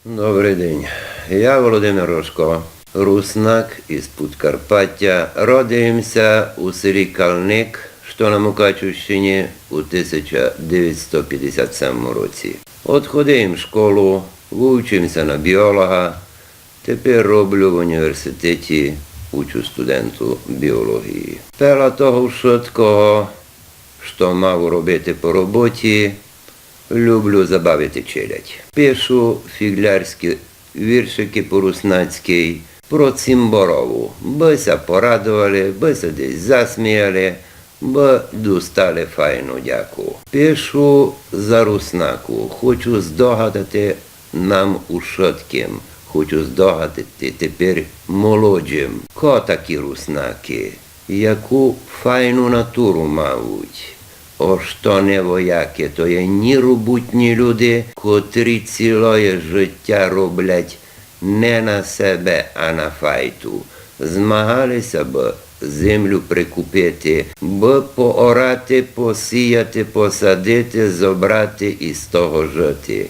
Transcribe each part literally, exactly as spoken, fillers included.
Добрый день. Я Володимир Рожко, руснак из Подкарпатя. Родив им ся у селі Калник, што на Мукачівщині, у тисяча девятсто пятдесят семому році. Одходив им школу, вывчив им ся на біолога, тепер роблю в університеті, учу студенту біолоґії. Пела того вшыткого, што мав робити по роботі, люблю забавити челядь. Пишу фіґлярські віршикы по-руснацькы про цімборову, бы ся порадовали, бы ся десь засміяли, бы достали файну дяку. Пишу за руснаку, хочу здогадати нам ушыткым, хочу здогадати тепер молодым, ко такі руснакы, яку файну натуру мавуть. Ож то не воякы, то є ні робутні люди, котрі цілоє житя роблять не на себе, а на файту. Змагали ся, бы землю прикупити, бы поорати, посіяти, посадити, зобрати и з того жити,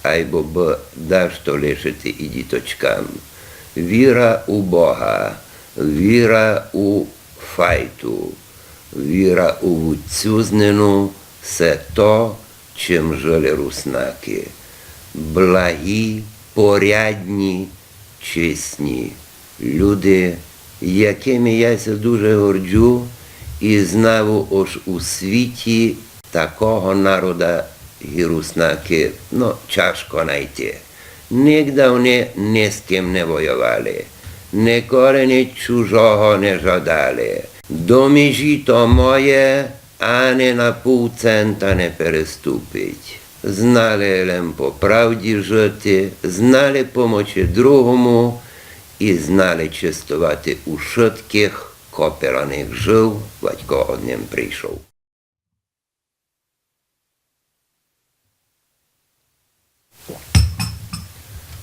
айбо бы дашто лишити и діточкам. Віра у Бога, віра у файту, віра у вуцюзнину, се то, чим жили руснакы. Благі, порядні, чесні люди, якыми я ся дуже горджу, и знаву, ож у світі такого народа, ги руснакы, но, чажко найти. Нигда они ни з ким не воювали, николи ніч чужого не жадали. До межі то моє ани на пув цента не переступить. Знали лем по правді жити, знали помочи другому и знали честовати ушыткых, ко пела них жыв, вадь ко од ним прийшов.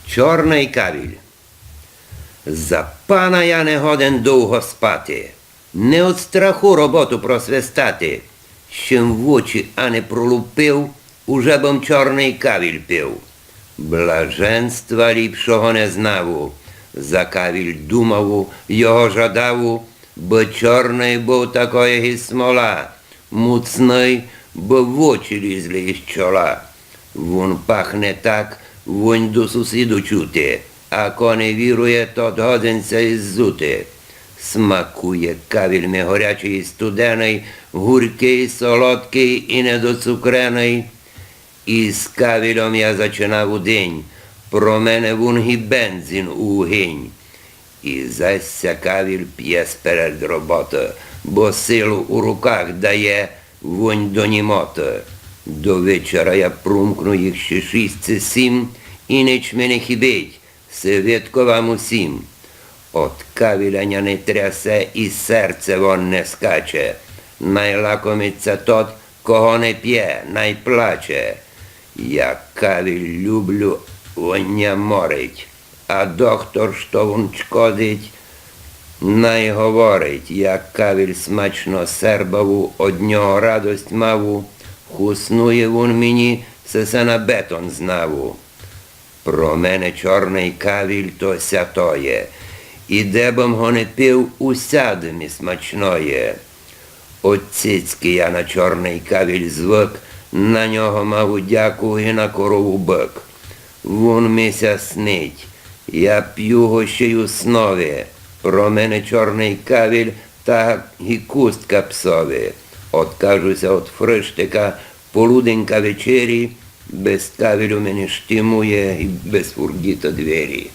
Чорный кавіль. За пана я не годен довго спати, не од страху роботу просвистати. Щем в очі ани пролупив, уже бым чорный кавіль пив. Блаженства ліпшого не знаву, за кавіль думаву, його жадаву, бы чорный быв такоє ги смола, муцный, бы в очі лізли из чола. Вун пахне так, вунь до сусіду чути, а ко не вірує, тот годен ся и ззути. Смакує кавіль ми горячый и студеный, гурькый, солодкый и недоцукреный. Из кавільом я зачинаву день, про мене вун ги бензин у угень. И зась ся кавіль пє сперед роботы, бо силу у руках дає, вунь до німоты. До вечера я прумкну їх ще шість ци сім, и нич ми не хибить, се видко вам усім. Од кавіля ня не трясе и серце вон не скаче. Най лакомить ся тот, кого не пє, най плаче. Я кавіль люблю, вон ня морить, а доктор, што вун чкодить, най говорить. Я кавіль смачно сербаву, од нього радость маву, хуснує вун мені, се ся на бетон знаву. Про мене чорный кавіль то сятоє, и де бым го не пив, усяды ми смачноє. Од цицькы я на чорный кавіль звык, на нього маву дяку и на корову бык. Вун ми ся снить, я пю го ще й у снові. Про мене чорный кавіль так ги кустка псові. Откажу ся од фрыштика, полуденька, вечері, без кавілю ми не штимує и без фурґіта двері.